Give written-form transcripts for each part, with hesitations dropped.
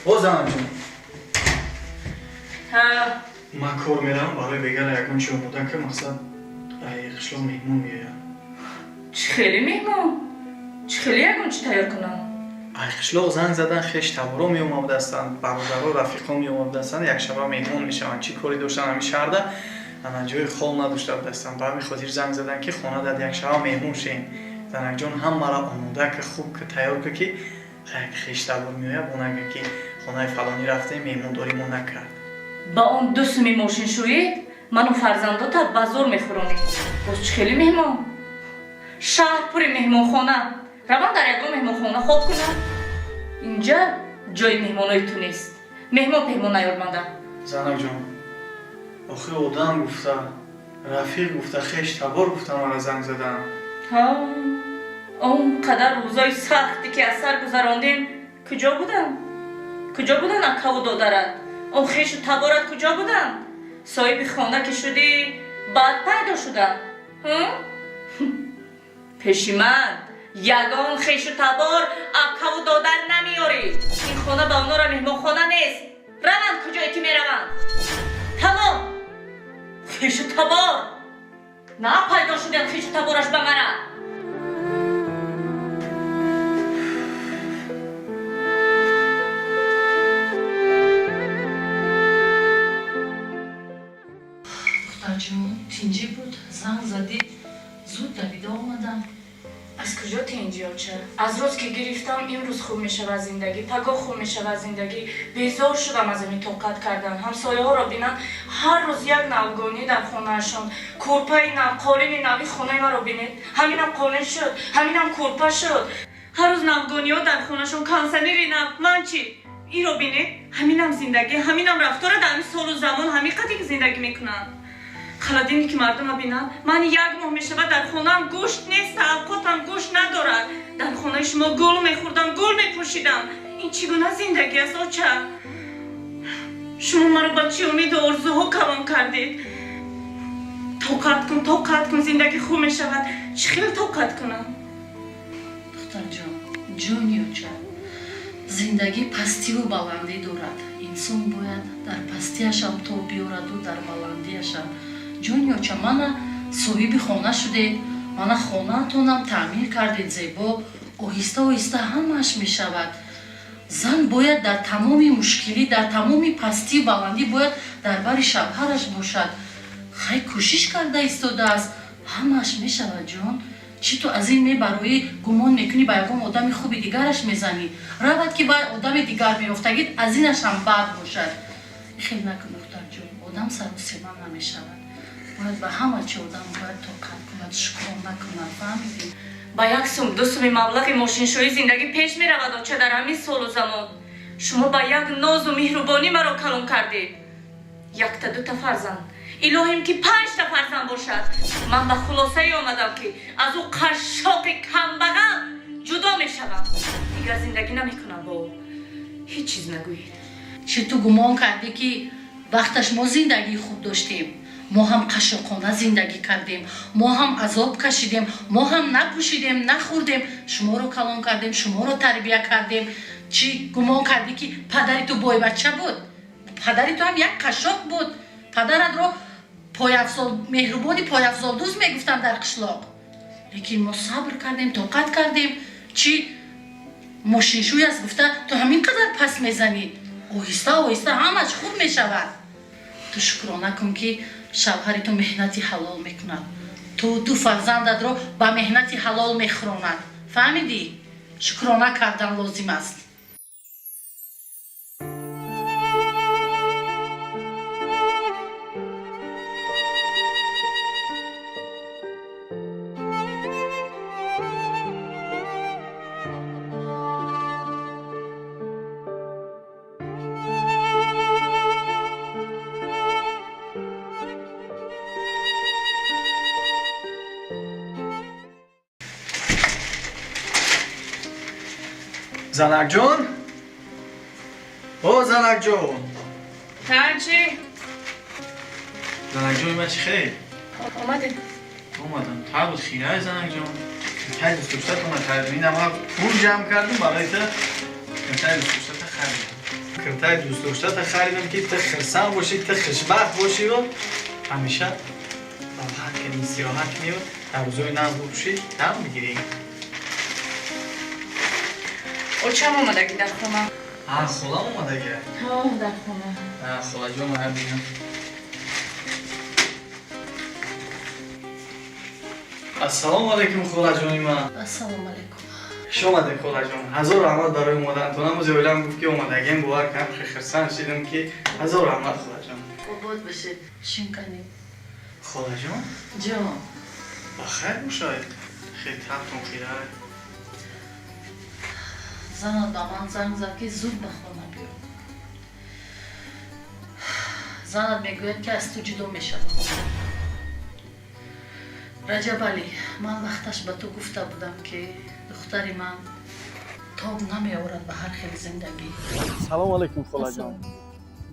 О, занакҷон. Ҳа. Ман кор меравам, барои бегара ягон чи омода ка, мақсад ай қишлоқ меҳмон меояд. Чӣ хеле меҳмон? Чӣ хеле ягон чӣ тайёр кунам? Ай қишлоқ занг задан, хеш таборо меомадастанд, бародаро, рафиқо меомадастанд, якшаба меҳмон мешаванд. Чӣ коре доштанд ҳамин шаҳрда, ана ҷои хол надошта будастанд. Ба ҳамин хотир занг задан, ки хона дад якшаба меҳмон шем. Занакҷон, ҳамаро омода ка, хуб ка, тайёр ка, ки хеш табор меояд, бо нага, ки хонаи фалонӣ рафтем, меҳмондорӣ мо накард. Ба он ду суми мошиншӯӣ ману фарзандота ба зӯр мехӯронӣ. Боз чӣ хеле меҳмон? Шаҳр пури меҳмонхона. Равам дар ягон меҳмонхона хоб кунам. Инҷа ҷои меҳмонои ту нест. Меҳмон пеҳмон наёрманда. Занакҷон, охи одам гуфта, рафиқ гуфта, хеш табор гуфта мара занг задан. Ҳа, он қадар рӯзои сахте ки аз сар гузарондем, куҷо буданд? Куҷо буданд акаву додарат? Он хешу таборат куҷо буданд? Соҳиби хона ки шудӣ, баъд пайдо шуданд. Пеши ман ягон хешу табор, акаву додар намеёрӣ. Ин хона ба онора меҳмонхона нест. Раванд куҷое ки мераванд. Тамом. Хешу табор. На пайдо шуданд хешу табораш ба мара. Духтарҷон, тинҷӣ буд? Занг задӣ, зуд давида омадам. Аз куҷо тинҷӣ, оча? Аз рӯз ки гирифтам, имрӯз хуб мешавад зиндагӣ, пагоҳ хуб мешавад зиндагӣ. Безор шудам аз ҳамин тоқат кардан. Ҳамсояҳоро бинанд, ҳар рӯз як навгонӣ дар хонаашон. Кӯрпаи нав, қолини нави хонаи маро бинед. Ҳаминам қолин шуд, ҳаминам кӯрпа шуд. Ҳар рӯз навгониҳо дар хонаашон, кондитсионери нав. Ман чӣ? Иро бинед, ҳаминам зиндагӣ, ҳаминам рафтора дар ҳамин солу замон ҳамин қади ки зиндагӣ мекунанд. Халадине ки мардума бинанд, ман як моҳ мешавад дар хонаам гӯшт нест, авқотам гӯшт надорад. Дар хонаи шумо гул мехӯрдам, гул мепӯшидам. Ин чӣ гуна зиндагӣ аст, оча? Шумо маро ба чӣ умиду орзуҳо калон кардед? Тоқат кун, тоқат кун, зиндагӣ хуб мешавад. Чӣ хел тоқат кунам? Духтарҷон, ҷони оча, зиндагӣ пастиву баландӣ дорад. Инсон бояд дар пастиашам тоб биёраду дар баландиашам. Ҷони оча, мана соҳиби хона шудед, мана хонаатонам таъмир кардед зебо. Оҳиста оҳиста ҳамааш мешавад. Зан бояд дар тамоми мушкилӣ, дар тамоми пастию баландӣ бояд дар бари шавҳараш бошад. Хай, кӯшиш карда истодааст, ҳамааш мешавад, ҷон. Чӣ ту аз ин мебароӣ, гумон мекунӣ ба ягон одами хуби дигараш мезанӣ? Равад, ки вай одами дигар меёфтагид, аз инашам бад бошад. Хел накун, духтарҷон, одам сарусема намешавад. Бояд ба ҳама чи одам бояд тоқат кунад, шукрона кунад, фаҳмидӣ? Ба як сум, ду суми маблағи мошиншӯӣ зиндагӣ пеш меравад, оча, дар ҳамин солу замон? Шумо ба як нозу меҳрубонӣ маро калон кардед. Якта дута фарзанд, илоҳим ки панҷта фарзанд бошад. Ман ба хулосае омадам, ки аз ӯ қашшоқи камбағал ҷудо мешавам. Дигар зиндагӣ намекунам бо ӯ. Ҳеҷ чиз нагӯед. Чӣ ту гумон кардӣ, ки вақташ мо зиндагии хуб доштем? Мо ҳам қашшоқона зиндагӣ кардем, мо ҳам азоб кашидем, мо ҳам напӯшидем, нахӯрдем, шуморо калон кардем, шуморо тарбия кардем. Чӣ гумон кардӣ, ки падари ту бойбача буд? Падари ту ҳам як қашшоқ буд. Падаратро пойафзол, меҳрубони пойафзолдӯз мегуфтанд дар қишлоқ. Лекин мо сабр кардем, тоқат кардем. Чӣ мошиншӯй аст гуфта, ту ҳамин қадар пас мезанӣ? Оҳиста оҳиста ҳамаш хуб мешавад. Ту шукрона кун, ки шавҳари ту меҳнати ҳалол мекунад, ту ду фарзандатро ба меҳнати ҳалол мехӯронад. Фаҳмидӣ? Шукрона кардан лозим аст. Занакҷон, о занакҷон! Ҳа, чӣ? Занакҷон, ма чӣ хел? Омадем. Омадам, табуд хирай, занакҷон. Тай дӯстдоштатона харидам. Инама пул ҷамъ кардам, барои та тай дӯстдоштата харидам. Конфетаи дӯстдоштата харидам, ки ту хирсан бошӣ, ту хушбахт бошиву ҳамеша роҳат кунӣ, истироҳат куниву дар рӯзои нав бупӯшӣ, дам бигирӣ. Очам омадагӣ дар хона. А, холам омадагӣ? Ҳо, дар хона. Холаҷон, ая бинам. Ассалому алайкум, холаҷони ман. Ассалому алайкум. Хуш омадед, холаҷон. Ҳазор раҳмат барои омадантон. Ҳамози оилам гуфт, ки омадагем, бовар кардам, хеле хирсанд шидам, ки ҳазор раҳмат, холаҷон. Обод бошед. Шинканӣ. Холаҷон. Ҷон. Ба хайр бошад, хеле табтон хира. Занат ба ман занг зад, ки зуд ба хона биё. Занат мегӯяд, ки аз ту ҷудо мешавам. Раҷабалӣ, ман вақташ ба ту гуфта будам, ки духтари ман тоб намеорад ба ҳар хел зиндагӣ. Салому алайкум, холаҷон,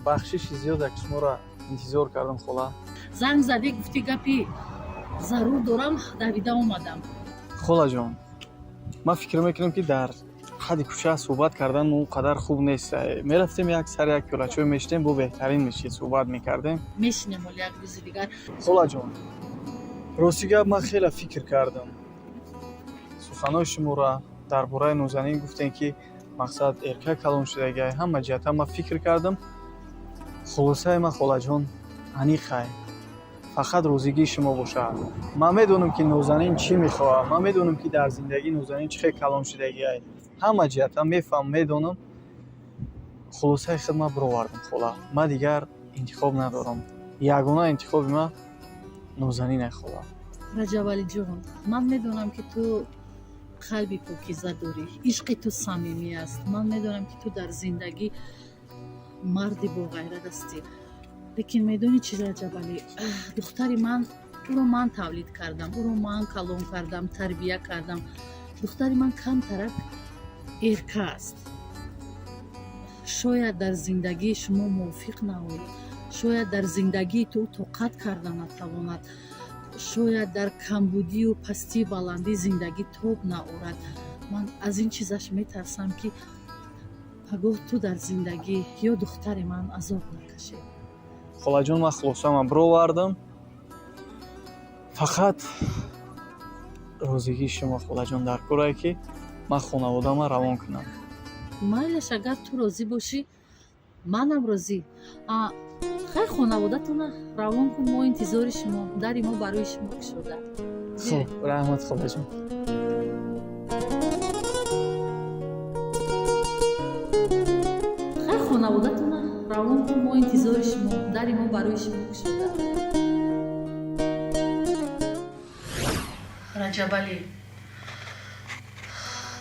бахшиши зиёда, ки шуморо интизор кардам, хола. Занг задӣ, гуфтӣ гапи зарур дорам, давида омадам. Холаҷон, ман фикр мекунам, ки дар қади кӯча суҳбат кардан он қадар хуб нест. Мерафтем, як сар як пиёлачой мешидем, бо беҳтарин мешид, суҳбат мекардем. Мешинем ҳоли як рӯзи дигар. Холаҷон, рости гап, ман хеле фикр кардам суханои шуморо дар бораи Нозанин. Гуфтем, ки мақсад эрка калон шудагиай, ҳама ҷиҳата ман фикр кардам. Хулосаи ман, холаҷон, аниқай, фақат розигии шумо бошад. Ман медонам, ки Нозанин чӣ мехоҳад, ман медонам, ки дар зиндагии Нозанин чӣ хел калон шудагиай, ҳама ҷиҳата мефаҳмам, медонам. Хулосаи худ ман бировардам, хола. Ман дигар интихоб надорам, ягона интихоби ман Нозанинай, хола. Раҷабалиҷон, ман медонам, ки ту қалби покиза дорӣ, ишқи ту самимӣ аст. Ман медонам, ки ту дар зиндагӣ марди боғайрат ҳастӣ. Лекин медонӣ чӣ, Раҷабалӣ, духтари ман, ӯро ман тавлид кардам, ӯро ман калон кардам, тарбия кардам. Духтари ман камтарак эрка аст. Шояд дар зиндагии шумо мувофиқ наояд, шояд дар зиндагии ту тоқат карда натавонад, шояд дар камбудию пастию баландии зиндагӣ тоб наорад. Ман аз ин чизаш метарсам, ки пагоҳ ту дар зиндагӣ ё духтари ман азоб накашед. Холаҷон, ман хулосаама бировардам, фақат розигии шумо, холаҷон, дар корае, ки ман хонаводаама равон кунам. Майлаш, агар ту розӣ бошӣ, манам розӣ. Хай, хонаводатона равон кун, мо интизори шумо, дари мо барои шумо кушода. Хуб, раҳмат, холаҷон. Хай, хонаводатона равон кун, мо интизори шумо, дари мо барои шумо кушода. Раҷабалӣ,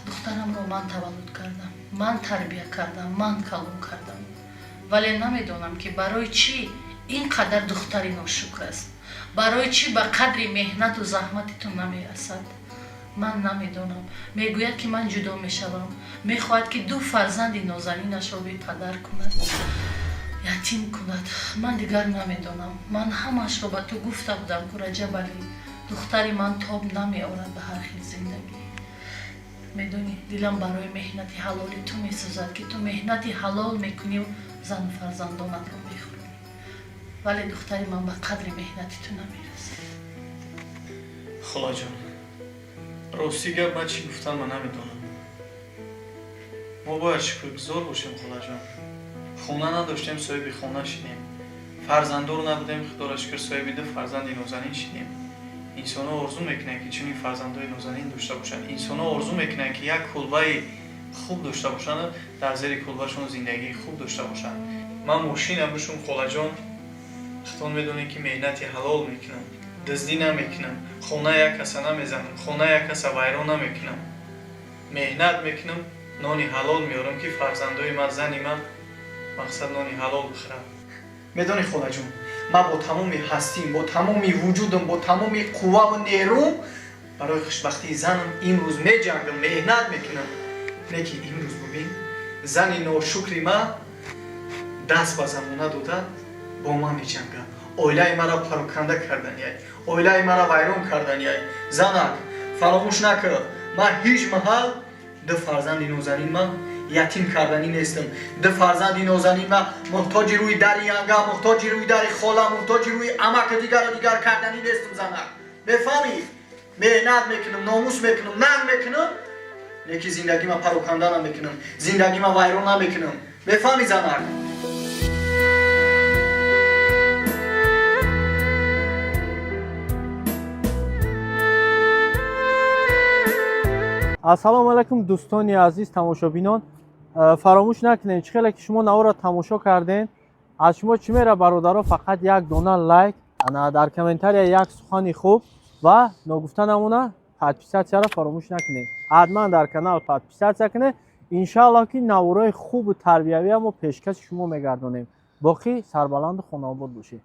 духтарамро ман таваллуд кардам, ман тарбия кардам, ман калон кардам, вале намедонам, ки барои чӣ ин қадар духтари ношукр аст, барои чӣ ба қадри меҳнату заҳмати ту намерасад, ман намедонам. Мегӯяд, ки ман ҷудо мешавам, мехоҳад, ки ду фарзанди нозанинашро бепадар кунад, ятим кунад. Ман дигар намедонам. Ман ҳамаашро ба ту гуфта будам ку, Раҷабалӣ, духтари ман тоб намеорад ба ҳар хел зиндагӣ. Медонӣ, дилам барои меҳнати ҳалоли ту месӯзад, ки ту меҳнати ҳалол мекунию зану фарзандонатро мехӯронӣ, вале духтари ман ба қадри меҳнати ту намерасад. Холаҷон, рости гап, ман чӣ гуфтан ман намедонам. Мо бояд шукргузор бошем, холаҷон. Хона надоштем, соҳиби хона шидем. Фарзанддор набудем, худоро шукр, соҳиби ду фарзанди нозанин шидем. Инсонҳо орзу мекунанд, ки чунин фарзандҳои нозанин дошта бошанд. Инсонҳо орзу мекунанд, ки як кулбаи хуб дошта бошанду дар зери кулбашон зиндагии хуб дошта бошанд. Ман мошинам бишум, холаҷон, худтон медонед, ки меҳнати ҳалол мекунам, дуздӣ намекунам, хона як каса намезанам, хона як каса вайрон намекунам. Меҳнат мекунам, нони ҳалол меорам, ки фарзандои ман, зани ман, мақсад, нони ҳалол бихӯрад. Медонӣ, холаҷон, ман бо тамоми ҳастим, бо тамоми вуҷудам, бо тамоми қувваву нерӯм барои хушбахтии занам имрӯз меҷангам, меҳнат мекунам. Не ки имрӯз бубин, зани ношукри ман даст ба замона дода, бо ман меҷангад, оилаи маро пароканда карданиай, оилаи маро вайрон карданиай. Занак, фаромӯш накар, ман ҳеҷ маҳал ду фарзанди нозанин ман Ятим карданӣ нестам. Ду фарзанди нозанин ма муҳтоҷи рӯи дари янга, муҳтоҷи рӯи дари хола, муҳтоҷи рӯи амаку дигару дигар карданӣ нестам, занак. Мефаҳмӣ? Меҳнат мекунам, номус мекунам, нанг мекунам, леки зиндагима пароканда намекунам, зиндагима вайрон намекунам. Мефаҳмӣ, занак? Ассалому алайкум, дӯстони азиз, тамошобинон. Фаромӯш накунед, чӣ хеле ки шумо наворро тамошо кардем, аз шумо чӣ мера, бародаро? Фақат як дона лайк, ана дар комментария як сухани хуб ва ногуфта намона, подписаться ро фаромӯш накунед. Ҳатман дар канал подписаться кунед. Иншааллоҳ, ки наворои хубу тарбиявия мо пешкаши шумо мегардонем. Боқӣ сарбаланду хонаобод бошед.